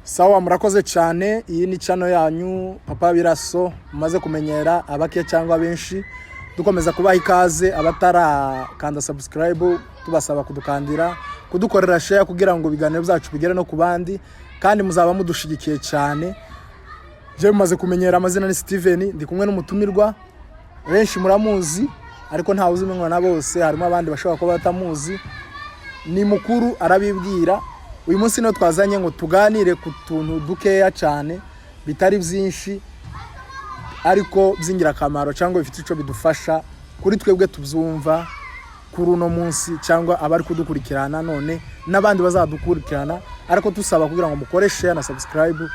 Sawa, murakoze cyane. Iyi ni channel yanyu Papa Biraso mumaze kumenyera, abake cyangwa benshi. Dukomeza kubaha ikaze. Abatarakanda subscribe, tubasaba kudukandira, kudukorera share kugira ngo ibiganiro byacu bigere no ku bandi, kandi muzaba mudushigikiye cyane. Je mumaze kumenyera, amazina ni Steven, ndi kumwe n'umutumirwa. Benshi muramuzi, ariko ntawe uzimenywa na bose, harimo abandi bashobora kuba batamuzi. Ni mukuru, arabibwira. Uyu munsi niyo twazanye ngo tuganire ku tuntu dukeya cyane, bitari byinshi ariko by'ingirakamaro cyangwa bifite icyo bidufasha kuri twebwe tubyumva kuri uno munsi, cyangwa abari kudukurikirana none n'abandi bazadukurikirana. Ariko dusaba kugira ngo mukore share na subscribe,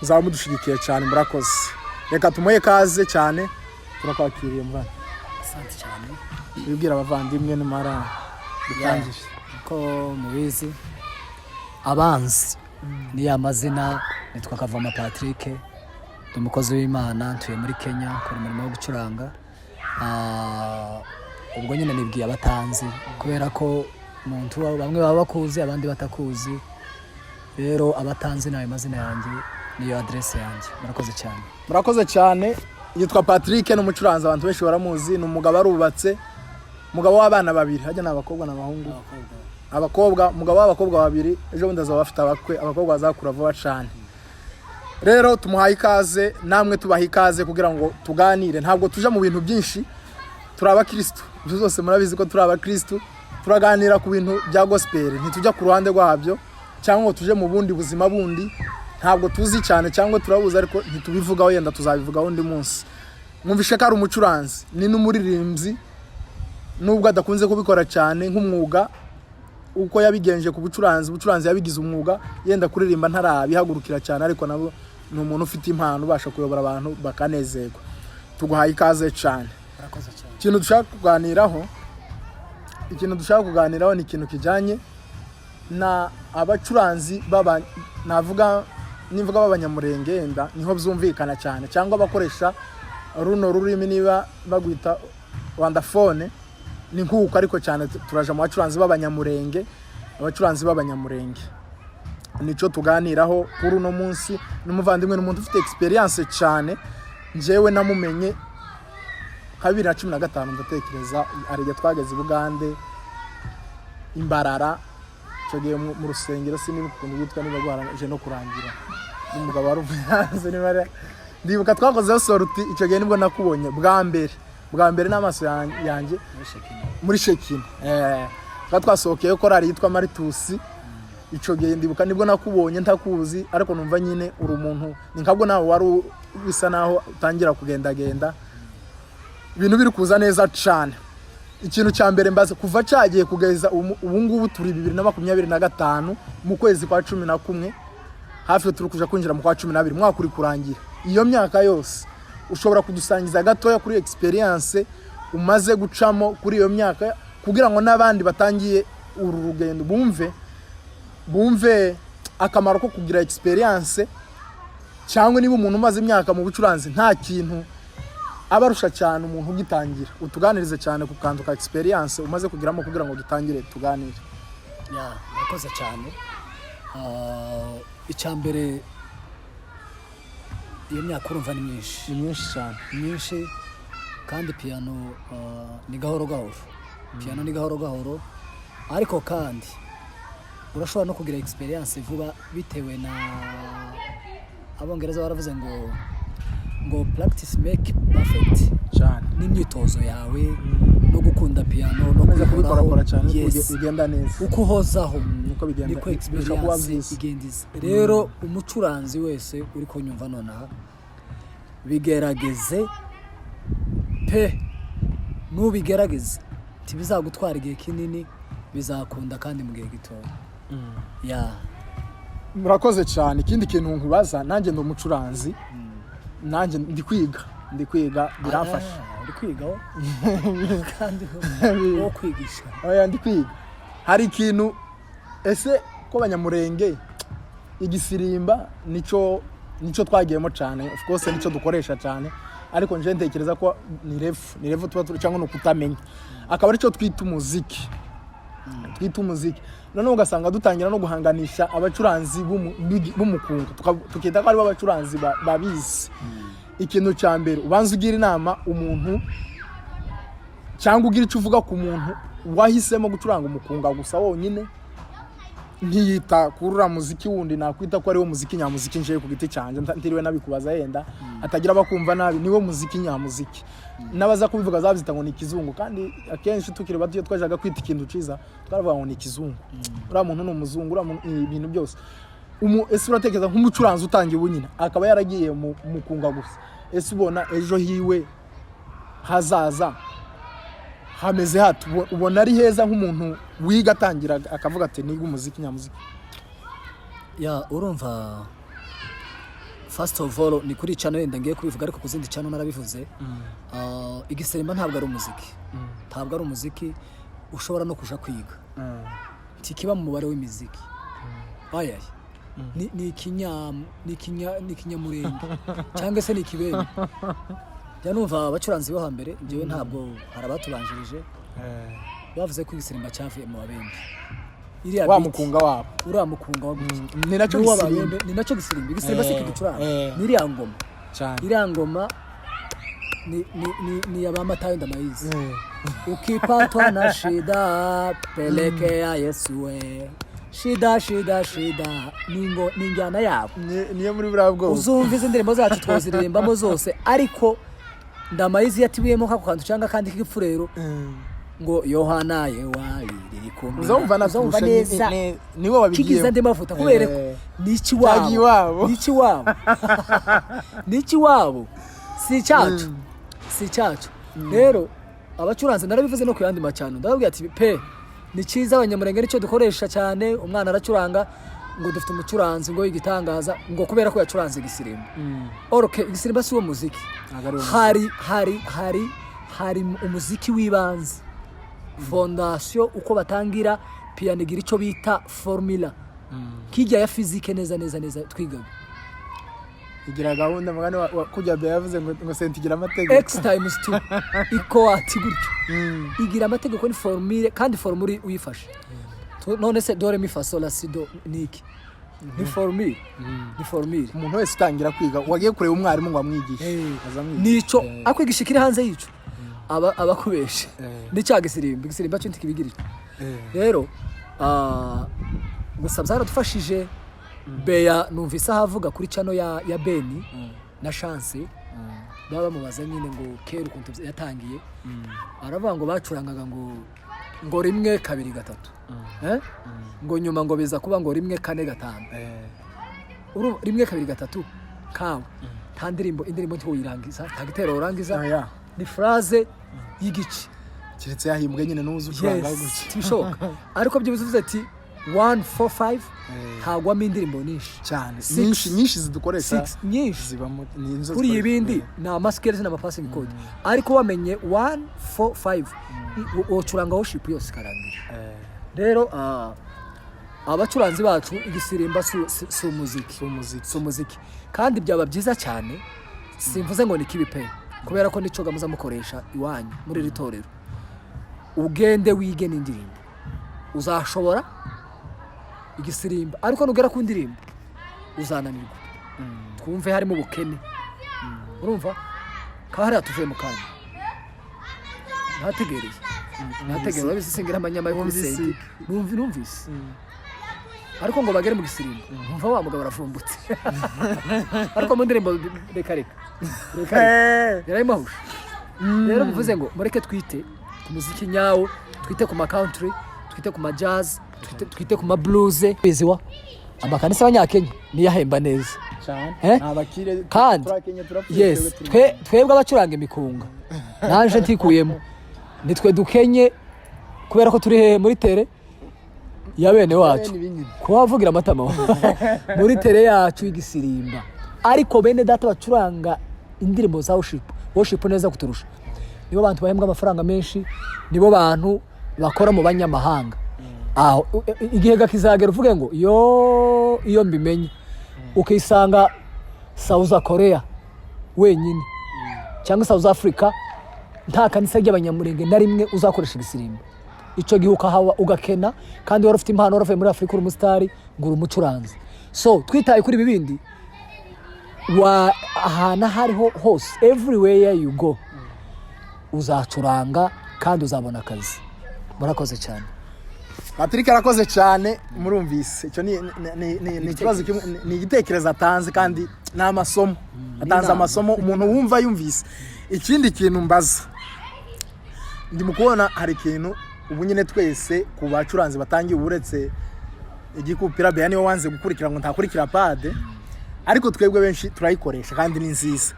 muzaba mudushigikiye cyane. Murakoze, reka tumuhe ikaze cyane. Turakwakiriye, muvana. Asante cyane. Wibwira abavandimwe nimara dutangire. Uko mubizi, abanzi ni ya mazina, nitwa Kavoma Patrick, ndi umukozi w'Imana, ntuye muri Kenya, nkora umurimo wo gucuranga. Ubwo nyine nibwiye abatanzi, kubera ko umuntu bamwe baba bakuzi, abandi batakuzi. Rero abatanzi, ni ayo mazina yanjye, niyo aderese yanjye. Murakoze cyane. Murakoze cyane. Yitwa Patrick, ni umucuranzi, abantu benshi baramuzi. Ni umugabo, arubatse, umugabo w'abana babiri. Hajya ni abakobwa n'abahungu? Abakobwa. Umugabo w'abakobwa babiri, ejo bundi azaba afite abakwe. Abakobwa bazakura vuba cyane. Rero tumuhaye ikaze, namwe tubaha ikaze kugira ngo tuganire. Ntabwo tuja mu bintu byinshi, turi abakirisitu, ibyo zose murabizi ko turi abakirisitu. Turaganira ku bintu bya gospel, ntitujya ku ruhande rwabyo cyangwa ngo tuje mu bundi buzima bundi ntabwo tuzi cyane, cyangwa turabuzi ariko ntitubivugaho, yenda tuzabivugaho undi munsi. Mwumvishe ko ari umucuranzi, ni n'umuririmbyi, nubwo adakunze kubikora cyane nk'umwuga uko yabigenje ku bucuranzi. Ubucuranzi yabigize umwuga, yenda kuririmba ntarabihagurukira cyane, ariko nabo ni umuntu ufite impano, ubasha kuyobora abantu bakanezerwa. Tuguhaye ikaze cyane. Murakoze cyane. Ikintu dushaka kuganiraho ni ikintu kijyanye na abacuranzi baba, navuga, nivuga b'Abanyamurenge yenda niho byumvikana cyane, cyangwa abakoresha runo rurimi, niba bagwita rwandaphone ni nkuko, ariko cyane turaja mu bacuranzi b'Abanyamurenge. Abacuranzi b'Abanyamurenge nico tuganiraho kuri uno munsi. N'umuvandimwe, ni umuntu ufite experience cyane. Njyewe namumenye nka 2015, ndatekereza hari igihe twageze i Bugande, Imbarara, icyo gihe mu rusengero, sinibuka ukuntu yitwa, niba rwaraje no kurangira, n'umugabo wari uvuye hanze, niba ndibuka twakozeho sortie. Icyo gihe nibwo nakubonye bwa mbere, bwa mbere n'amaso yanjye. Muri Shekina. Muri Shekina, twari twasohokeye korali yitwa Maritusi. Icyo gihe ndibuka nibwo nakubonye ntakuzi, ariko numva nyine uri umuntu, ni nkabwo nawe wari bisa naho utangira kugendagenda, ibintu biri kuza neza cyane. Ikintu cya mbere mbaza, kuva cyagiye kugeza ubu ngubu turi 2025 mu kwezi kwa 11, hafi turi kuja kwinjira mu kwa 12, umwaka uri kurangira. Iyo myaka yose, ushobora kudusangiza gatoya kuri experience umaze gucamo kuri iyo myaka, kugira ngo n'abandi batangiye uru rugendo bumve akamaro ko kugira experience, cyangwa niba umuntu umaze imyaka mu bucuranzi nta kintu aba arusha cyane umuntu ugitangira. Utuganirize cyane ku kantu ka experience umaze kugiramo kugira ngo dutangire tuganire. Ya, murakoze cyane. Icya mbere, iyo myaka urumva ni myinshi. Ni myinshi cyane. Myinshi, kandi piyano ni gahoro gahoro, piyano ni gahoro gahoro, ariko kandi urashobora no kugira experience vuba bitewe na, Abongereza baravuze ngo "Practice make perfect." Cyane. N'imyitozo yawe no gukunda piyano no ukomeza kuyihoraho. kubikorakora cyane niko bigenda neza. Uko uhozaho niko bigenda, niko birushaho kuba experience byiza. igenda iza. Rero umucuranzi wese uri kunyumva nonaha, bigerageze pe. Nubigerageza ntibizagutwara igihe kinini, bizakunda kandi mu gihe gitoya, ya. Murakoze cyane. Ikindi kintu nkubaza, nanjye ndi umucuranzi, nanjye ndi kwiga, biramfasha. Ah, uri kwigaho kandi wo kwigisha? Oya, ndi kwiga. Hari ikintu, ese ko Abanyamurenge igisirimba nico twagiyemo cyane, of course nico dukoresha cyane, ariko nje ntekereza ko ni refu tuba turi, cyangwa ni ukutamenya, akaba aricyo twita umuziki. Twita umuziki, noneho ugasanga dutangira no guhanganisha abacuranzi b'umukunga, tukita ko aribo abacuranzi babizi. Ikintu cya mbere, ubanza ugira inama umuntu cyangwa ugira icyo uvuga ku muntu wahisemo gucuranga umukunga gusa wonyine, ntiyita kuri uriya muziki wundi nakwita ko ariwo muziki nyamuziki. Njewe ku giti cyanjye, ntiriwe nabikubaza, yenda atagira abakumva nabi, niwo muziki nyamuziki. N'abaza kubivuga zabyita ngo ni ikizungu, kandi akenshi tukiri bato iyo twajyaga kwita ikintu cyiza twaravuga ngo ni ikizungu, uriya muntu ni umuzungu, uriya muntu, ibintu byose. Ese uratekereza nk'umucuranzi utangiye ubu nyine akaba yaragiye mu mukunga gusa, ese ubona ejo hiwe hazaza hameze hate? Ubona ari heza nk'umuntu wiga atangira akavuga ati niga umuziki nyamuziki? Ya, urumva, first of all ni kuri channel yenda ngiye kubivuga, ariko ku zindi channel narabivuze. Igiserimba ntabwo ari umuziki, ntabwo ari umuziki ushobora no kuja kwiga, ntikiba mu mubare w'imiziki. Ayaye, ni ikinya ni ikinya ni ikinyamurenge cyangwa se ni ikibembe. Njya numva abacuranzi bo hambere, njyewe ntabwo, hari abatubanjirije bavuze ko igiserimba cyavuye mu Babembe, iriya wa beat, mukunga wabo. Uriya mukunga wa gutya. Ni nacyo Ni uw'Ababembe, gisimba. Ni nacyo gisirimba. Igisimba si kiducuranga, ni iriya ngoma. Cyane. Iriya ngoma ni ya ba Matayo Ndamayizi. Ukipatwa na shida pelekea Yesu we shida shida shida, ni injyana yabo. Niyo muri buriya bwoko. Uzumva izi ndirimbo zacu twaziririmbamo zose, ariko Ndamayizi yatibuyemo kako kantu cyangwa akandi k'igipfurero ngo Yohana yewa riri kumwe. Uzumva Uzumva naturusha neza niwe wabigiyemo. Kigize andi mavuta kubera ko ni ikiwabo. Cyagiye iwabo. Ni ikiwabo, ni ikiwabo, si icyacu, si icyacu. Rero abacuranzi, narabivuze no ku yandi macano, ndababwira ati pe ni cyiza, Abanyamurenge nicyo dukoresha cyane. Umwana aracuranga ngo dufite umucuranzi ngo igitangaza, ngo kubera ko yacuranze igisirimba. Okay, igisirimba si wo muziki. Ntabwo ari wo muziki. Hari umuziki w'ibanze, fondation, uko batangira piyano igira icyo bita formula kijya ya fizike neza neza neza twigaga. Igira gahunda, mugani wa kujya mbere yavuze ngo senti igira amategeko. X times 2 equal gutyo. Igira amategeko, ni formule, kandi formule uyifashe. None se do re mi fa sol la si do ni iki? Ni formule, ni formule. Umuntu wese utangira kwiga wagiye kureba umwarimu ngo amwigishe, azamwigisha. Nico akwigisha ikiri hanze yico aba abakubeshe. Ni cya gisirimba, igisirimba cyo ntikibigira. Rero gusa byaradufashije. Beya numvise aho avuga kuri channel ya Beni na Chance, baba bamubaza nyine ngo kera ukuntu yatangiye, aravuga ngo bacurangaga ngo rimwe kabiri gatatu, eh? Ngo nyuma ngo biza kuba ngo rimwe kane gatanu. Rimwe kabiri gatatu kawe nta ndirimbo, indirimbo ntiwoyirangiza, nta gitero urangiza. Oya. Ni phrase y'igice. Keretse yahimbwe nyine n'uzi ucuranga Yes, gutya. Ntibishoboka, ariko byibuze uvuze ati 1 4 5, hagwamo indirimbo nyinshi. Cyane. Six. Nyinshi nyinshi zidukoresha. Six nyinshi. Zibamo ni inzo Kuri zikoresha. ibindi ni amascales n'amapassing chord, ariko wamenye 1 4 5 wocuranga worship yose ikarangira. Rero abacuranzi bacu, igisirimba si umuziki. Si umuziki. Si umuziki, kandi byaba byiza cyane, simvuze ngo ni kibi pe, kubera ko nico muza mukoresha iwanyu muri iri torero. Ugende wige n'indirimbo, uzashobora igisirimba, ariko nugera ku ndirimbo uzananirwa. Twumve harimo ubukene, urumva ka hariya tuvuye mu kanya ntategereye, ntategereye, urabizi singira amanyama yo kuri Wumvise. senti. Numvise ariko ngo bagere mu gisirimba, numva wa mugabo aravumbutse, ariko mu ndirimbo reka reka reka reka. Yarayimahusha. Rero bivuze ngo mureke twite ku muziki nyawo, twite ku ma country, twite ku ma jazz, twite ku ma blues. Biziwa amakanisa y'Abanyakenya niyo ahemba neza. Cyane. Eh? Nta bakire. Kandi turakenye, turapfuye. Yes. Twebwe turi Twebwe abacuranga imikunga, naje ntikuyemo, nitwe dukenye kubera ko turi hehe? Muri tere ya bene wacu. Bene ibinyine. Kuba wavugira amatama muri tere yacu y'igisirimba, ariko bene data bacuranga indirimbo za worship, worship neza kuturusha, nibo bantu bahembwa amafaranga menshi, nibo bantu bakora mu banyamahanga. Aho igihe kizagera uvuge ngo yo iyo mbimenye, ukisanga South Korea wenyine cyangwa South Africa nta kanisa ry'Abanyamurenge na rimwe uzakoresha igisirimba. Icyo gihe ukahaba ugakena, kandi wari ufite impano, waravuye muri Afurika uri umusitari, ngo uri umucuranzi. So twitaye kuri ibi bindi, wa ahantu aho ariho hose, everywhere you go, uzacuranga kandi uzabona akazi. Murakoze cyane. Patrick arakoze cyane. Murumvise, icyo ni ikibazo kimwe, ni igitekerezo atanze kandi ni amasomo atanze. Inama. Amasomo umuntu wumva yumvise. Ikindi kintu mbaza, ndi mu kubona hari ikintu ubu nyine twese ku bacuranzi batangiye, uretse igikupira Beya niwe wanze gukurikira ngo ntakurikira pad, ariko twebwe benshi turayikoresha kandi ni nziza.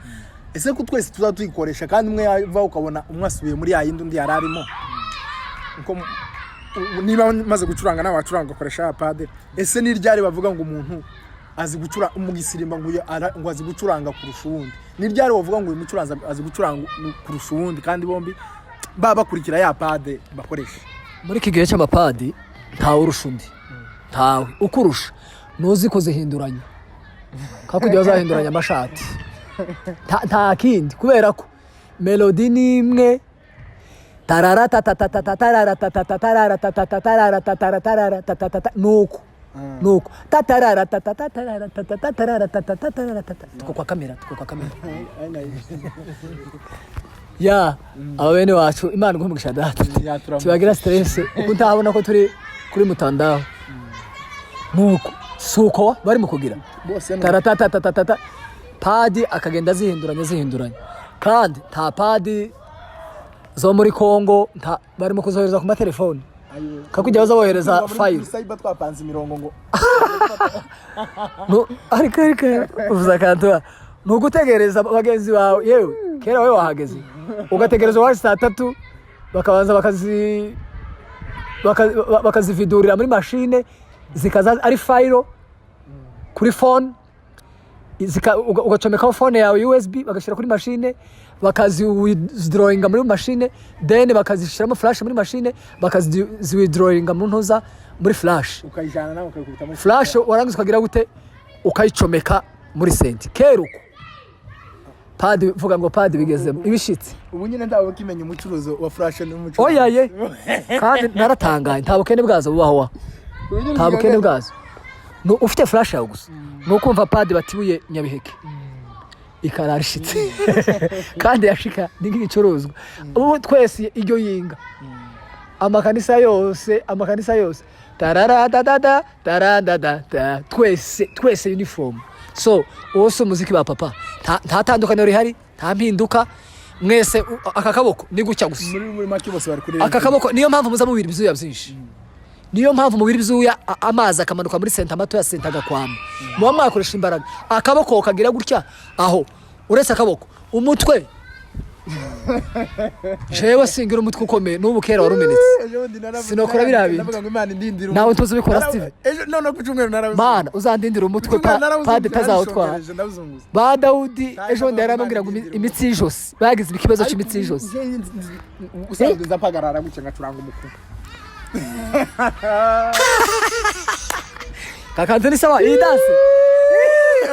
Ese ko twese tuza tuyikoresha, kandi umwe yava ukabona umwe asubiye muri ya yindi undi yari arimo, uko niba maze gucuranga nawe wacuranga ugakoresha ya pad, ese ni ryari bavuga ngo umuntu azi gucura mu gisirimba, ngo uyu ngo azi gucuranga kurusha uwundi? Ni ryari bavuga ngo uyu mucuranzi azi gucuranga kurusha uwundi, kandi bombi baba bakurikira ya pad bakoresha? Muri iki gihe cy'amapadi, ntawe urusha undi, ntawe ukurusha. Ntuzi kuzihinduranya kakujya bazahinduranya amashati. Nta kindi, kubera ko melody ni imwe: tarara tatatatata, tarara tatata, tarara tatata, tarara tatara, tarara tatatata. Nuko nuko tatarara tatata, tarara tatata, tarara tatata, tarara tata. Tuko kwa kamera, tuko kwa kamera ya aba bene wacu. Imana iguhe umugisha data. Ya, turamuzi. Tibagira stress uko ntabona ko turi kuri mutandao. Nuko suko bari mu kugira bose ni taratatatatata, pad akagenda azihinduranya azihinduranya, kandi nta pad zo muri Kongo, nta barimo kuzohereza ku matelefoni kakujya baza bohereza Muri file. Cyber twapanze imirongo ngo No, ariko uvuze akantu, ni ugutegereza bagenzi bawe. Yewe, kera wowe wahageze ugategereza uwaje saa 3, bakabanza bakazividurira muri mashine, zikaza ari file kuri phone, ugacomekaho phone yawe USB, bagashyira kuri mashine, bakaziwithdrawinga muri mashine, then bakazishyiramo flash muri mashine, bakaziwithdrawinga mu ntuza muri flash. Ukayijyana nawe ukayikubita muri Flash, warangiza ukagira gute? Ukayicomeka muri synthé. Kera uko pad, vuga ngo pad bigezemo ibishitsi. Ubu nyine ntawe ukimenya umucuruzi wa flash n'umucuruzi. Oya ye, kandi naratangaye, nta bukene bwazo bubaho wa, nta bukene bwazo. No ufite flash yawe gusa, ni ukumva pad batibuye Nyabiheke ikarara ishitse, kandi yashika ni nk'igicuruzwa. Ubu twese iryo yinga, amakanisa yose, amakanisa yose, tarara da da, twese twese uniform. So uwo si umuziki ba papa. Nta tandukaniro rihari, nta mpinduka. Mwese aka kaboko ni gutya gusa. Muri make bose bari kuri Aka kaboko, niyo mpamvu muza mubira ibyuya byinshi, niyo mpamvu mubira ibyuya, amazi akamanuka muri synthé, amato ya synthé agakwama, muba mwakoresha imbaraga. Akaboko kagira gutya aho, uretse akaboko, umutwe, jewe singira umutwe ukomeye, n'ubu kera wari umenetse. Ejo bundi naravuze- Sinokora biriya bintu. Ndavuga ngo Imana indindire Nawe umutwe. ntuzi ubikora, Steve. Ejo none ku cyumweru narabuze. Mana uzandindira umutwe Ku cyumweru narabuze, padi itazawutwara. narabishongereje, ndabuzunguza. Ba Dawudi ejo bundi Imana yarambwira ngo indindira imitsi y'ijosi, bagize ikibazo cy'imitsi y'ijosi. Usanzwe nza mpagarara gutya ngacuranga umukuru. Kakanze ni sawa iyi danse.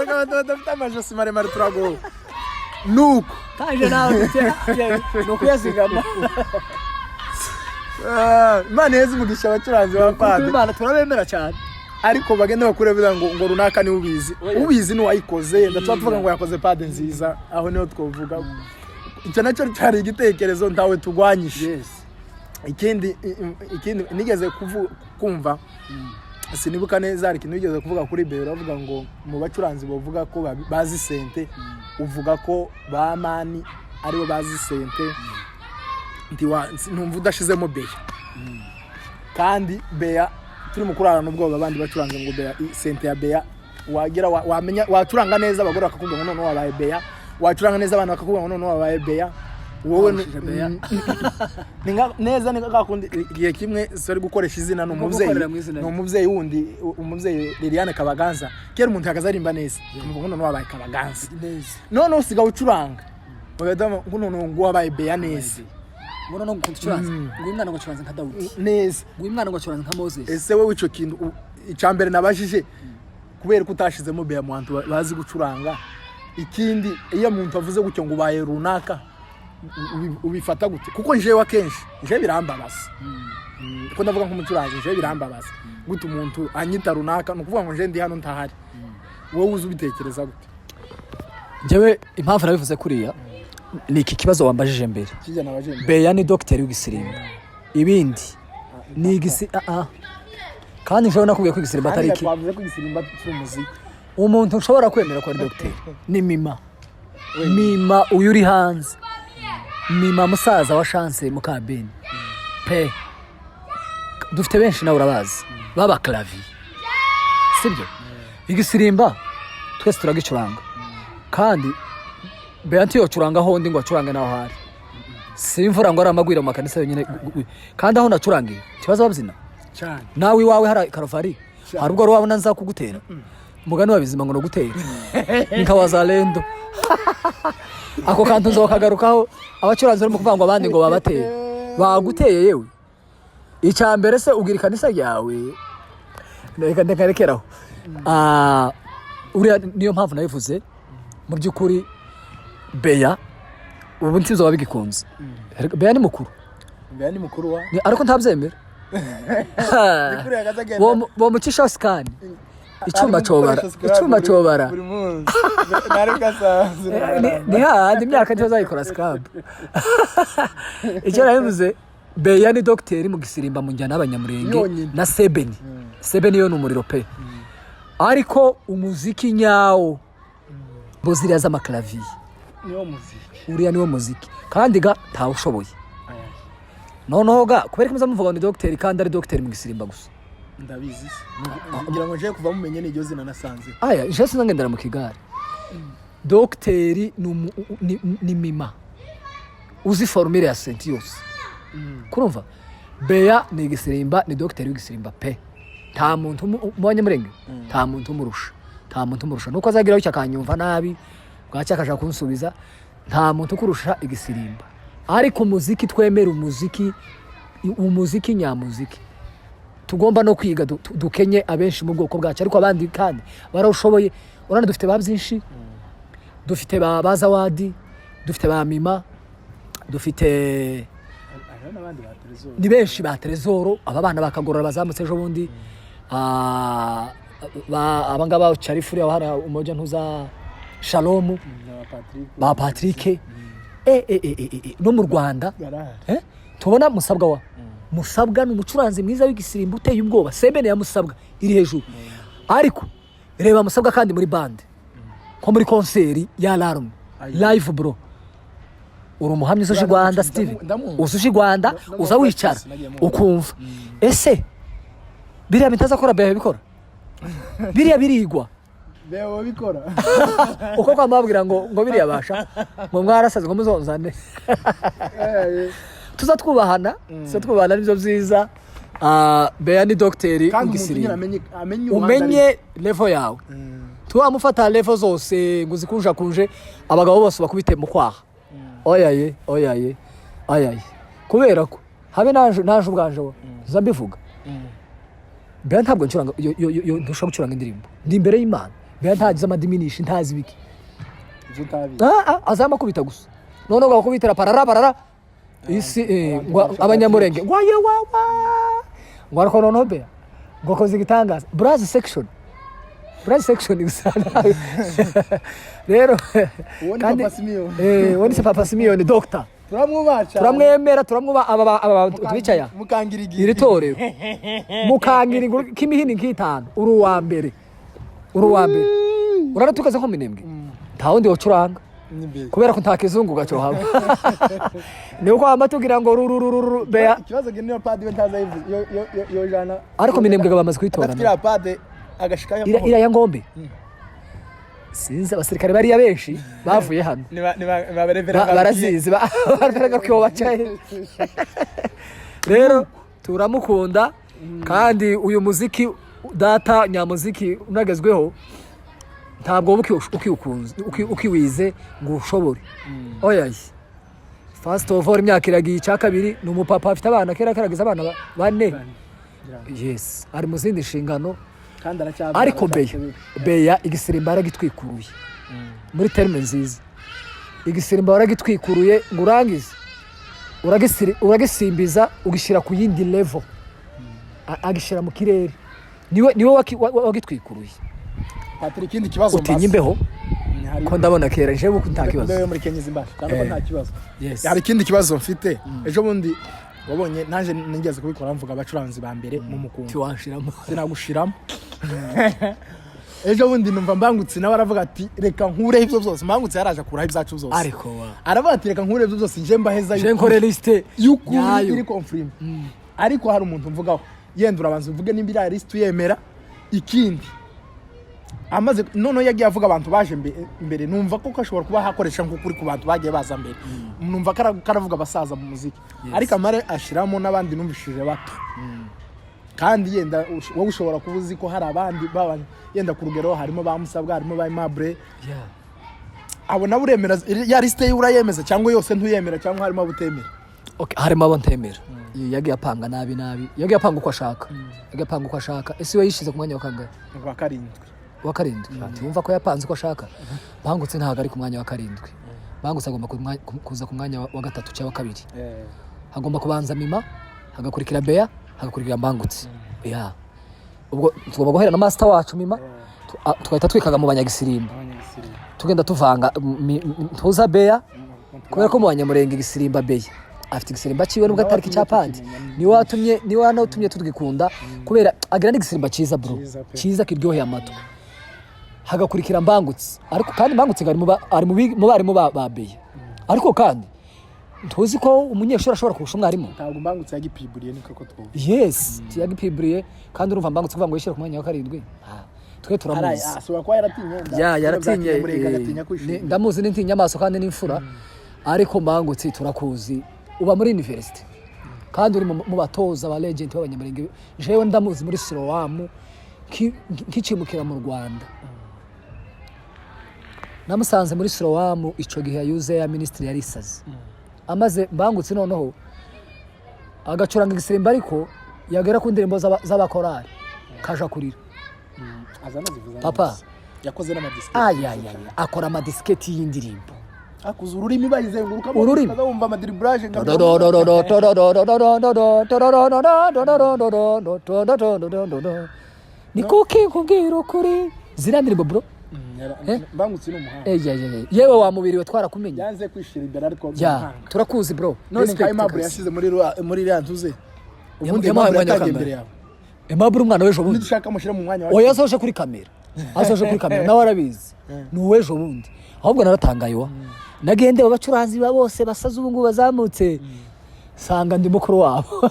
Abantu badafite amajosi maremare turagowe nuko. Kaje nawe ni ukuyazigama. Ah, Imana iheze umugisha abacuranzi ba pad. Imana turabemera cyane. Ariko bagenda bakure bivuga ngo runaka niwe ubizi, ubizi ni uwayikoze. Yenda tuba tuvuga ngo yakoze pad nziza, aho niho twavuga. Icyo nacyo cyari igitekerezo, ntawe tugwanyije. Ikindi nigeze kumva, sinibuka neza, hari ikintu wigeze kuvuga kuri Bero, uravuga ngo mu bacuranzi bavuga ko bazi synthé, uvuga ko ba Mani aribo bazi synthé. Ntumva udashizemo Beya, kandi Beya turi mu kurarana ubwoba, abandi bacuranze ngo Beya synthé ya Beya wagira wamenya wacuranga neza, abagore bakakubwira ngo noneho wabaye Beya, wacuranga neza abantu bakakubwira ngo noneho wabaye Beya wowe. Warushije Beya. Ni neza ni nka kundi igihe kimwe sori gukoresha izina, ni umubyeyi, Gukorera mu izina ni rye. umubyeyi wundi, umubyeyi Liliane Kabaganza. Kera umuntu yakaza arimba neza, ngo noneho wabaye Kabaganza, Neza. Noneho usigaye ucuranga bagahita bavuga ngo noneho ngo wabaye Beya neza. Ngo noneho ngo ucuranze, ngo uyu mwana ngo acuranze nka Dawudi. Neza. Ngo uyu mwana ngo acuranze nka Moses. Ese wowe icyo kintu icya mbere nabajije, kubera ko utashizemo Beya mu bantu bazi gucuranga? Ikindi, iyo umuntu avuze gutyo ngo ubaye runaka, ubifata gute? Kuko njewe akenshi njewe birambabaza. Ko ndavuga nk'umucuranzi, jewe birambabaza gute umuntu anyita runaka, ni ukuvuga ngo nje ndi hano ntahari. Wowe uzi ubitekereza gute? Njyewe impamvu nabivuze kuriya ni iki kibazo wambajije mbere. Kijya nabajije. Beya ni dogiteri w'igisirimba, ibindi ni igisi ah ah. Kandi nshobora nakubwiye ko igisirimba atari iki. Twavuze ko igisirimba cy'umuziki. Umuntu ushobora kwemera ko ari dogiteri ni Mima. Mima uyu uri hanze, Mima musaza wa Chance Mukabeni pe. Dufite benshi nawe urabazi baba clavier, sibyo? Igisirimba twese turagicuranga, kandi Beya ntiyocuranga aho ndi ngo acurange naho hari si imvura ngo ari amagwira mu makanisa yonyine. Kandi aho nacurangiye ikibazo babyina. Cyane. Nawe iwawe hari karofari, hari ubwo wari wabona nza kugutera umugani wa Bizima ngo no gutera ni nka wazalendo. Ako kantu nzokagarukaho. Abacuranzi barimo kuvuga ngo abandi ngo babateye, baguteye. Yewe, icya mbere se ubwira ikanisa ryawe, reka ndekarekeraho. Ah, uriya niyo mpamvu nabivuze. Mu by'ukuri Beya ubu ntizoba bigikunze. Beya ni mukuru. Beya ni mukuru wa Ariko ntabyemera. Kuriya kaza agenda. Bomucishaho scan, icyuma Ari cobara. gukoresha scrap Icyuma cobara. Buri munsi nari bwasanze. Ni hahandi imyaka ntibazayikora scrap. Icyo nabivuze, Beya ni dogiteri mu gisirimba mu njyana y'Abanyamurenge. Yonyine. Na Sebeni. Sebeni yo ni umuriro pe. Ariko umuziki nyawo bo ziriya z'ama clavier. Niwo muziki. Uriya niwo muziki, kandi ga ntawushoboye. Noneho ga kubera ko muza muvuga ngo ni dogiteri kandi ari dogiteri mu gisirimba gusa. Ndabizi se, ngira ngo nje kuva mumenye n'iryo zina nasanze. Aya je sinangendera mu kigare. Dogiteri ni Mima uzi formule ya synthé yose. Kurumva Beya ni igisirimba, ni dogiteri w'igisirimba pe. Nta muntu mu Banyamurenge nta muntu umurusha, nta muntu umurusha. Nuko azagira gutya akanyumva nabi, bwacya akashaka kunsubiza. Nta muntu ukurusha igisirimba, ariko umuziki twemera, umuziki, umuziki nyamuziki tugomba no kwiga dukenye abenshi mu bwoko bwacu, ariko abandi kandi barawushoboye. Urabona dufite ba byinshi, dufite ba Bazawadi, dufite ba Mima, dufite Hariho n'abandi ba Trezor. Ni benshi, ba Trezoro. Aba bana bakagorora bazamutse ejo bundi. Aba ngaba Charifuri aho hari umoja ntuza Shalomu. Na Patrick. Ba Patrick, no mu Rwanda. Barahari. Tubona Musabwa wa Musabwa ni umucuranzi mwiza w'igisirimbo uteye ubwoba. Sebene ya Musabwa iri hejuru, ariko reba Musabwa kandi muri bande, nko muri concert ya Alarm live, bro, uri umuhamya uzi Rwanda, Steven. Ndamwumva. Uzi Rwanda. Ndamwumva. Uza wicara Nagiye mubona. ukumva ese biriya bitaza kora Beya bikora biriya birigwa. Beya bikora. Uko kwamabwira ngo biriya basha ngo mwarasaze ngo muzonzane. Tuza twubahana, tuza twubahana, nibyo byiza. Ah, Beya ni dogiteri Kandi umuntu nyine w'igisirimba. amenye uruhande. Umenye level yawe. Tuwamufata level zose ngo zikunjakunje abagabo bose bakubite mu kwaha, oyaye, oyaye, oyaye, kubera ko habe naje ubwanje wa nza mbivuga. Beya ntabwo ncuranga ntushobora gucuranga indirimbo ndi imbere y'Imana. Beya ntazi ama diminished, ntazi ibiki. Ibyo utabizi. Ah, ah, azama akubita gusa, noneho ngo bakubitira parara parara isi, ngo Abanyamurenge ngo aye wawa, ngo ariko noneho Beya ngo akoze igitangaza, brass section, brass section gusa rero. Uwo ni Papa Simeon. Uwo ni se Papa Simeon, doctor. Turamwubaha cyane. Turamwemera, turamwubaha. Aba twicaye aha. Mukangira igihe. Iri torero mukangira inguru k'imihini nk'itanu, uri uwa mbere, uri uwa mbere. Urara tukaze nko Minembwe, nta wundi wacuranga. N'imbere. Kubera ko nta kizungu gacohaba, ni uko wama tugira ngo rurururu Beya. Ikibazo niyo padi we ntaza yivuze yo jana. Ariko Minembwe bamaze kuyitora. Adafite iriya padi agashikayo. Iriya ya ngombe, sinzi abasirikare bariya benshi bavuye hano. Niba barevera. Barazizi barevera ko bacaye. Rero turamukunda, kandi uyu muziki data nyamuziki unagezweho ntabwo uba ukiwukunze ukiwize ngo ushobore, oya. First of all, imyaka iragiye. Icya kabiri ni umupapa, afite abana, kera karagize abana bane. Yes, ari mu zindi nshingano. Kandi aracyabana. Ariko Beya igisirimba yaragitwikuruye muri terme nziza. Igisirimba waragitwikuruye ngo urangize. Uragisimbiza, ugishyira ku yindi level. Agishyira mu kirere, niwe wagitwikuruye. Patrick, ikindi kibazo Utinya mbaza. imbeho? Hari- Ko ndabona kera jewe ko nta kibazo. Imbeho yo muri Kenya izimbasha cyane ko nta kibazo. Yes. Hari ikindi kibazo mfite. Ejo bundi wabonye naje nigeze kubikora, mvuga abacuranzi ba mbere mu mukungu. Tiwanshiramo. Sinagushiramo. Ejo bundi numva Mbangutse nawe aravuga ati: "Reka nkureho ibyo byose." Mbangutse yaraje akuraho ibyacu byose. Ariko wa Aravuga ati: "Reka nkureho ibyo byose, nje mbaheza je nkore liste y'ukuri nyayo." Iri confirm. Ariko hari umuntu mvugaho, yenda urabanza uvuge nimba iriya liste uyemera. Ikindi, amaze noneho yagiye avuga abantu baje mbere, numva ko ashobora kuba hakoresha nk'ukuri ku bantu bagiye baza mbere, numva karavuga abasaza mu muziki. Ariko amare ashiramo n'abandi numvishije bato, kandi yenda wowe ushobora kuba uzi ko hari abandi yenda ku rugero harimo ba Musabwa, harimo ba Aimable. Abo nabo uremera ya liste ye, urayemeza cyangwa yose ntuyemera, cyangwa harimo abo utemera? Okay, harimo abo ntemera. Yagiye apanga nabi nabi, yagiye apanga uko ashaka, yagiye apanga uko ashaka. Ese we yishyize ku mwanya wa kangahe? Wa karindwi. Wa karindwi. Ati wumva ko yapanze uko ashaka. Bangutse ntabwo ari ku mwanya wa karindwi. Bangutse agomba kuza ku mwanya wa gatatu cyangwa wa kabiri. Hagomba kubanza Mima, hagakurikira Bea, hagakurikira Mbangutse. Ya, ubwo tugomba guhera na master wacu Mima, tugahita twikaga mu banyagisirimba, tugenda tuvanga ntuza Bea, kubera ko mu Banyamurenge igisirimba, Bea afite igisirimba cyiwe nubwo atari icya padi. Niwe wanatumye tudwikunda, kubera agira n'igisirimba cyiza, bro. Cyiza pe. Cyiza kiryoheye amatwi. Hagakurikira Mbangutse. Ariko kandi Mbangutse ari mu barimu ba Bea. Ariko kandi ntuzi ko umunyeshuri ashobora kurusha umwarimu? Ntabwo Mbangutse yagipiburiye, niko ko twumva. Yes, yagipiburiye. Kandi urumva Mbangutse kuvuga ngo yishyire ku mwanya wa karindwi. Twe turamuzi. Ashobora kuba yaratinye. Ya, yaratinye. Agatinya kwishima. Ndamuzi, n'intinya amaso kandi n'imfura. Ariko Mbangutse turakuzi, uba muri university kandi uri mu batoza ba legend b'Abanyamurenge. Jewe ndamuzi muri Siloam, nkicimukira mu Rwanda namusanze muri Siloam. Ico gihe yuze ya minisitiri yari isaze amaze. Mbangutse noneho agacuranga igisimba, ariko yagera ku ndirimbo z'abakorari kaja kurira. Aza anazivuza Papa. neza. Yakoze n'amadisiketi. Ayayaya, akora amadisiketi y'indirimbo. Akuza ururimi bayizengurukamo. Ururimi. Ukaza wumva amadribblage nka Ni kuki nkubwira ukuri, ziriya ndirimbo, bro. Eh? Mbangutse ni umuhanga. Yewe wa mubiri we, twarakumenye. Yanze kwishira imbere, ariko ni Ya, umuhanga. turakuzi, bro. None nka Respect Aimable kabisa. yashize muri iriya ntuze ubundi. Yamuhaye Aimable umwanya wa yatangiye kangahe? imbere yawe. Aimable umwana w'ejo bundi. Nidushaka mushyire mu mwanya wa Oya, azoje kuri kamera, azoje kuri kamera nawe arabizi, ni uw'ejo bundi. Ahubwo naratangaye wa, nagiye ndeba abacuranzi ba bose basaza ubu ngubu bazamutse, sanga ndi mukuru wabo.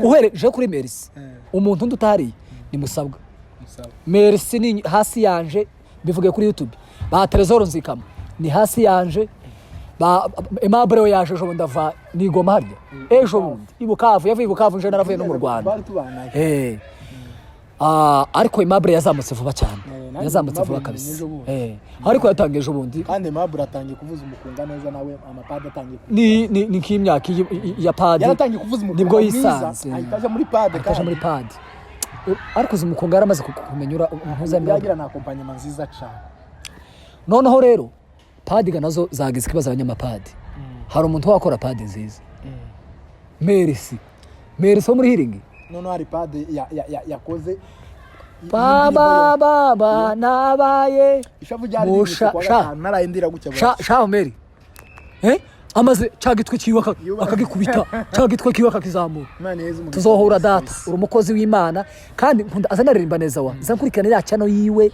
Uhereje kuri Merci, umuntu undi utahariye ni Musabwa. Musabwa. Merci ni hasi yanje, bivuge kuri YouTube. Ba Trezor Nzikama ni hasi yanje. Ba Aimable we yaje ejo bundi ava ni Goma harya, ejo bundi i Bukavu, yavuye i Bukavu, nje naravuye no mu Rwanda. Bari tubanaye. Ariko Aimable yazamutse vuba cyane. Nanjye Yazamutse vuba Aimable kabisa. ejo bundi. Ariko yatangiye ejo bundi. Kandi Aimable atangiye kuvuza umukunga neza nawe, amapadi atangiye Ni nk'imyaka ya padi. Yaratangiye kuvuza umukunga Nibwo mwiza, yisanze. ahita aja muri padi. Ahita aja muri padi. Ariko uzi umukunga yaramaze kumenyura impuza. Yagira na accompagnement nziza cyane. Noneho rero padi ga nazo zagize ikibazo. Abanyamapadi, hari umuntu wakora padi nziza, Merci, Merci wo muri Healing. Noneho hari padi yakoze Baba baba nabaye ishavu ryari Musha- riri kuwa gatanu, naraye ndira gutya. Sha sha Meri, amaze ca gitwe kiwe akagikubita, ca gitwe kiwe akakizamura. Imana iheze umugisha. Tuzohura data, uri umukozi w'Imana kandi nkunda aza anaririmba neza wa, nza nkurikirana iriya channel yiwe.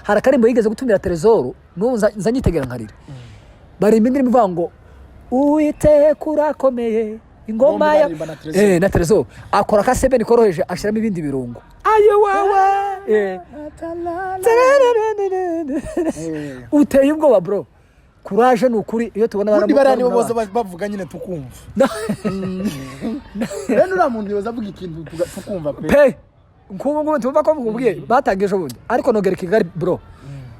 Hari akarimbo yigeze gutumira Trezor, n'ubu nza nyitegera nkarira. Barimba indirimbo ivuga ngo: "Uwiteka urakomeye, ingoma Bombi ya" baririmba na Trezor. Na Trezor akora akasebeni koroheje, ashiramo ibindi birungo. Ayo wewe. Uteye ubwoba, bro. Courage, ni ukuri iyo tubona Ubundi bariya nibo barumuna boza bacu. Bavuga nyine tukumva. Rero uriya muntu yoza avuga ikintu tukumva pe. Pe, nk'ubu ngubu tumva ko mubwiye batangiye ejo bundi, ariko nogera Kigali, bro,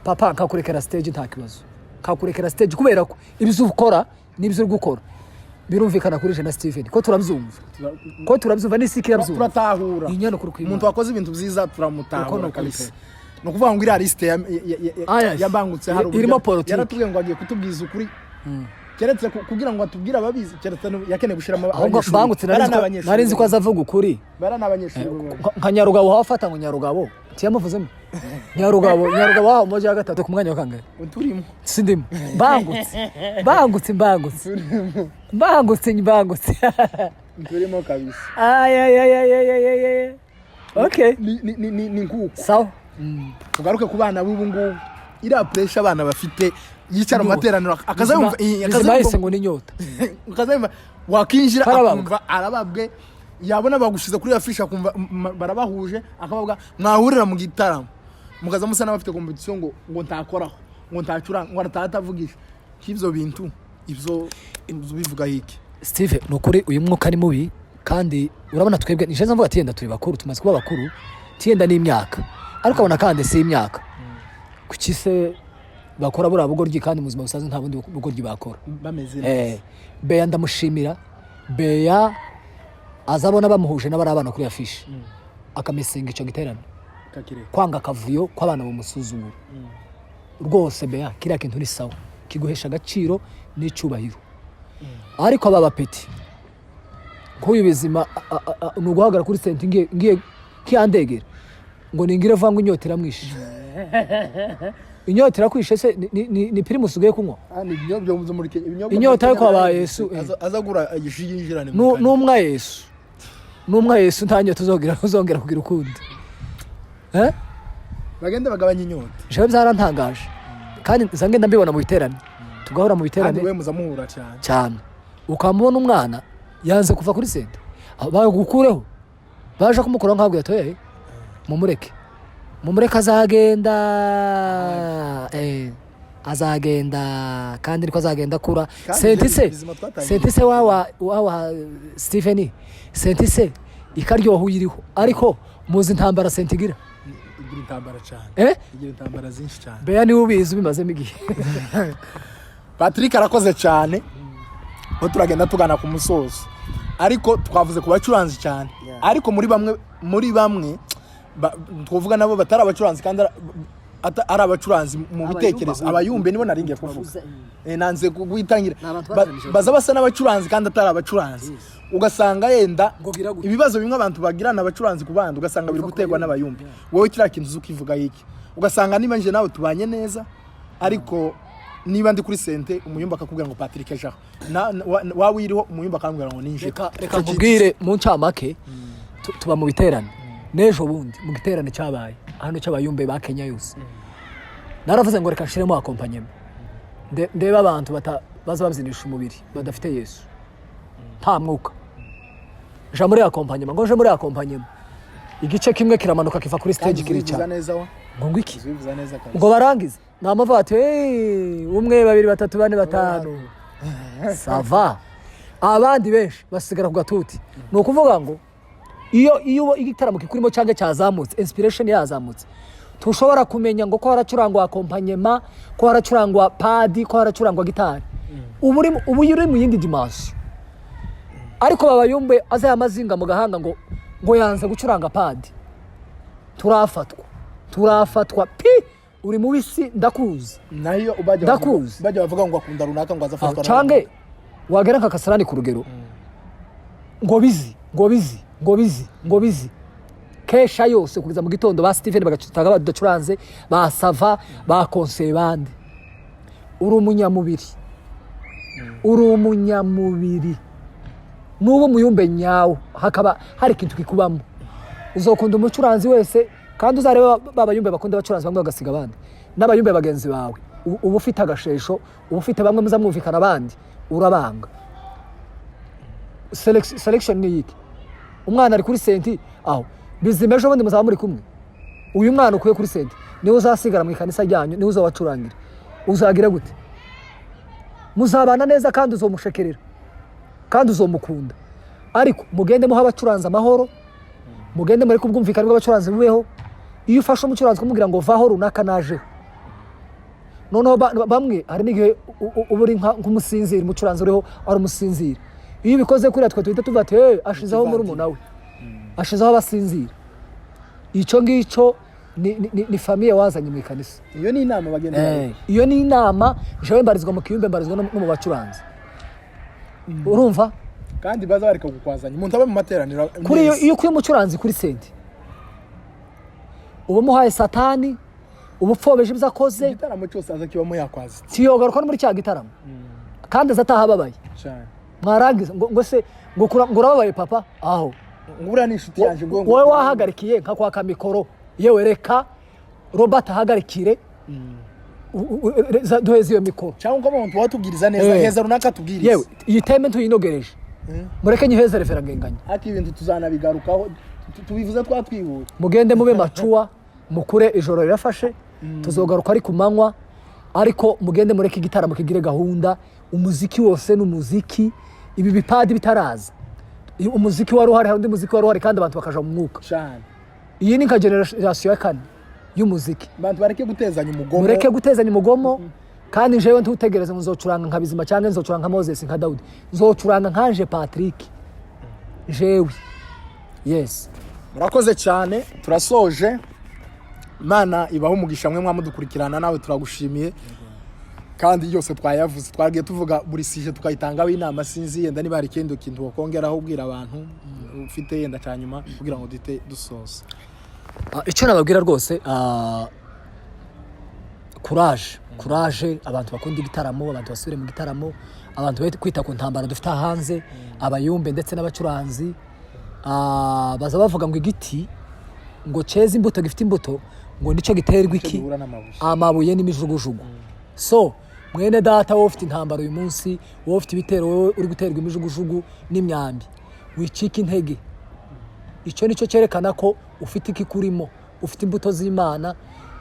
papa, nkakurekera stage, nta kibazo, nkakurekera stage, kubera ko ibyo ukora n'ibyo uri gukora birumvikana kuri Jena Steven, ko turabyumva, ko turabyumva n'isi irabyumva. Turatahura. Inyana kuri kwimana. Umuntu wakoze ibintu byiza turamutahura Uko ni ukuri kabisa. pe. Ni ukuvuga ngo iriya lisite Ah, yes. yabangutse hari uburyo Irimo politiki. yaratubwiye ngo agiye kutubwiza ukuri. Keretse kugira ngo atubwire ababizi, keretse yakeneye gushiramo Ahubwo abanyeshuri. bangutse, Bariya ni abanyeshuri. Nari nzi ko azavuga ukuri. Bariya ni abanyeshuri. Nka Nyarugabo, wafata ngo Nyarugabo tiyamuvuzemo Nyarugabo, Nyarugabo waho moja ya gatatu ku mwanya wa kangahe? Turimo. Sindimo. Mbangutse, mbangutse, mbangutse, mbangutse, mbangutse. Turimo kabisa. Ay, ay, ay, ay, ay, ay, ay, ay. Okay. Ni nkuko Sawa. Tugaruke ku bana b'ubu ngubu, iriya pressure abana bafite, yicara mu materaniro akaza yumva akaza Bizima yahise yumva ngo ni inyota. Akaza yumva wakinjira Karababwa. akumva arababwe, yabona bagushize kuri affiche akumva barabahuje, akababwa mwahurira mu gitaramo mukaza musa n'abafite competition, ngo ntakoraho, ngo ntacuranga, ngo atatavugisha k'ivyo bintu. Ivyo bivuga hiki? Steve, ni ukuri uyu mwuka ni mubi. Kandi urabona twebwe nije mvuga ati yenda turi bakuru, tumaze kuba bakuru, tiyenda n'imyaka, ariko abona kandi si imyaka. Kuki se bakora buriya bugoryi, kandi mu buzima busanzwe nta bundi bugoryi bakora? Bameze neza. Beya ndamushimira. Beya azabona bamuhuje n'abari abana kuri affiche, akamisinga icyo giterane. Kakireka. Kwanga akavuyo kw'abana bamusuzugura rwose. Beya, kiriya kintu ni sawa, kiguhesha agaciro n'icyubahiro. Ariko aba bapeti nk'uyu Bizima, ni uguhagarara kuri senti ngiye kiyandegera ngo ningire vuba ngo inyota iramwishe. Inyota irakwishe se ni Primus ugiye kunywa? Ah, ni ibinyobwa byo muri Kenya, ibinyobwa Inyota muri yo kwa Kenya ba Yesu. Aza agura igishi yinjirane mu kanwa. N'umwa Yesu, n'umwa Yesu, nta nyota uzongera kugira ukundi, eh? Bagende bagabanya inyota. Jewe byarantangaje, kandi nza ngenda mbibona mu biterane, tugahora mu Kandi biterane. we muza muhura cyane. Cyane. Ukamubona umwana yanze kuva kuri sente. Aho bagukureho, baje kumukuraho nkabwo yatoye, mumureke, mumureke, azagenda, azagenda, kandi niko azagenda akura. Kandi Senti se bizima twatangiye. Senti se wawa Stephen, senti se ikaryoha uyiriho, ariko muzi intambara senti igira? Igira intambara cyane. Eh? Igira intambara zinshi cyane. Beya niwe ubizi, ubimazemo igihe. Patrick arakoze cyane. Aho turagenda tugana ku musozo, ariko twavuze ku bacuranzi cyane, ariko muri bamwe twavuga nabo batari abacuranzi kandi ari abacuranzi mu bitekerezo, abayumbe nibo nari ngiye kuvuga. Nanze guhitangira. Ni abantu bateranije. Baza basa n'abacuranzi kandi atari abacuranzi, ugasanga yenda Ngo gira gute? ibibazo bimwe abantu bagirana abacuranzi ku bandi, ugasanga biri guterwa n'abayumbe. Wowe kiriya kintu uzi ukivuga iki? Ugasanga niba nje nawe tubanye neza, ariko niba ndi kuri sente, umuyumba akakubwira ngo Patrick ejaho, waba uyiriho, umuyumba akambwira ngo ninjire. Reka nkubwire mu ncamake, tuba mu biterane. N'ejo bundi mu giterane cyabaye hano cy'abayumbe ba Kenya yose, naravuze ngo reka nshiremo accompagnement, ndebe abantu baza babyinisha umubiri badafite Yesu, nta mwuka. Nja muri accompagnement, ngo nje muri accompagnement, igice kimwe kiramanuka kiva kuri stage Kandi kiricara. uzivuza neza wa. Ngo iki? Uzivuza neza kabisa. Ngo barangize namavuga bati: "Hey, umwe, babiri, batatu, bane, batanu, ça va." Abandi benshi basigara ku gatuti. Ni ukuvuga ngo iyo igitaramo kikurimo cyangwa cyazamutse, inspiration yazamutse, tushobora kumenya ngo ko haracurangwa accompagnement, ko haracurangwa pad, ko haracurangwa gitari. Ubu uri mu yindi dimension. Ariko babayumbe aza amazinga mu gahanga ngo yanze gucuranga pad, turafatwa, turafatwa pi uri mu bisi, ndakuzi. Nayo bajya Ndakuzi. Bajya bavuga ngo akunda runaka, ngo azafatwa na Cange wagera nka Kasarani ku rugero, ngo bizi, ngo bizi, ngo bizi, ngo bizi kesha yose kugeza mu gitondo, ba Steven bagacutaga badacuranze, ba Sava ba konseye bande. Uri umunyamubiri, uri umunyamubiri. Nuba umuyumbe nyawo, hakaba hari ikintu kikubamo, uzokunda umucuranzi wese. Kandi uzareba ba bayumbe bakunda abacuranzi bamwe bagasiga abandi, n'abayumbe bagenzi bawe, uba ufite agashesho, uba ufite bamwe muza mwumvikana, abandi urabanga. Selection ni iki? Umwana ari kuri senti aho Bizima, ejo bundi muzaba muri kumwe. Uyu mwana ukuye kuri senti niwe uzasigara mu ikanisa ryanyu, niwe uzabacurangira. Uzagira gute? Muzabana neza kandi uzomushekerera kandi uzomukunda. Ariko mugende muha abacuranzi amahoro, mugende mureke ubwumvikane bw'abacuranzi bubeho. Iyo ufashe umucuranzi kumubwira ngo vaho runaka najeho, noneho bamwe hari n'igihe uba uri nk'umusinzira, umucuranzi uriho ari umusinzira. Iyo ubikoze kuriya, twe tuhita tuvuga ati: "Hey, ashizeho murumuna we, ashizeho abasinzira." Icyo ngicyo. Ni famille wazanye mu ikanisa. Iyo ni inama bagenda. Iyo ni inama. Jewe mbarizwa mu kiyumbe, mbarizwa no mu bacuranzi, urumva? Kandi baza bareka kukwazanya umuntu aba mu materaniro Kuri iyo neza. Iyo ukuye umucuranzi kuri sente, uba umuhaye Satani, uba upfobeje ibyo akoze. Igitaramo cyose aza kibamo yakwazitse. Siyogaruka no muri cya gitaramo, kandi aza ataha ababaye. Cyane. Mwarangiza ngo se ngo urababaye papa aho? Ngo buriya ni inshuti yanjye ngo Wowe wahagarikiye nka kwaka mikoro, yewe reka Robert ahagarikire, duheze iyo mikoro. Cyangwa ngo umuntu watubwiriza neza, heza runaka tubwirize. Yewe, iyi thème tuyinogereje, mureke nyiheze révérend Ngenganya. Ariko ibintu tuzanabigarukaho, tubivuze twatwihuta. Mugende mube macuwa mukure, ijoro rirafashe, tuzogaruka ari ku manywa. Ariko mugende mureke igitaramo kigire gahunda. Umuziki wose ni umuziki. Ibi bipadi bitaraza, iyo umuziki wari uhari, hari undi muziki wari uhari, kandi abantu bakaja mu mwuka. Cyane. Iyi ni nka génération ya kane y'umuziki. Abantu bareke gutezanya umugomo. Mureke gutezanya umugomo. Kandi jewe ntutegereze ngo nzocuranga nka Bizima cyangwa nzocuranga nka Moses, nka Dawudi. Nzocuranga nkanje Patrick jewe, yes. Murakoze cyane, turasoje. Imana ibaho umugisha mwe mwamudukurikirana. Nawe turagushimiye. Kandi yose twayavuze, twagiye tuvuga buri sujet tukayitangaho inama. Sinzi yenda niba hari ikindi kintu wakongeraho ubwira abantu ufite yenda cya nyuma kugira ngo duhite dusoza. Icyo nababwira rwose, courage, courage abantu bakunda igitaramo, abantu basubire mu gitaramo, abantu bari kwita ku ntambara dufite hanze, abayumbe ndetse n'abacuranzi. Baza bavuga ngo igiti ngo cyeze imbuto, gifite imbuto, ngo nicyo giterwa iki? Gihura n'amabuye. Amabuye n'imijugujugu. So mwene data, wowe ufite intambara uyu munsi, wowe ufite ibitero, wowe uri guterwa imijugujugu n'imyambi, wicika intege. Icyo nicyo cyerekana ko ufite ikikurimo, ufite imbuto z'Imana.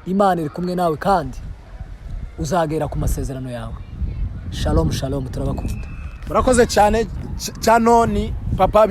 Imana iri kumwe nawe kandi uzagera ku masezerano yawe. Shalom, shalom, turabakunda. Murakoze cyane. Channel ni Papa.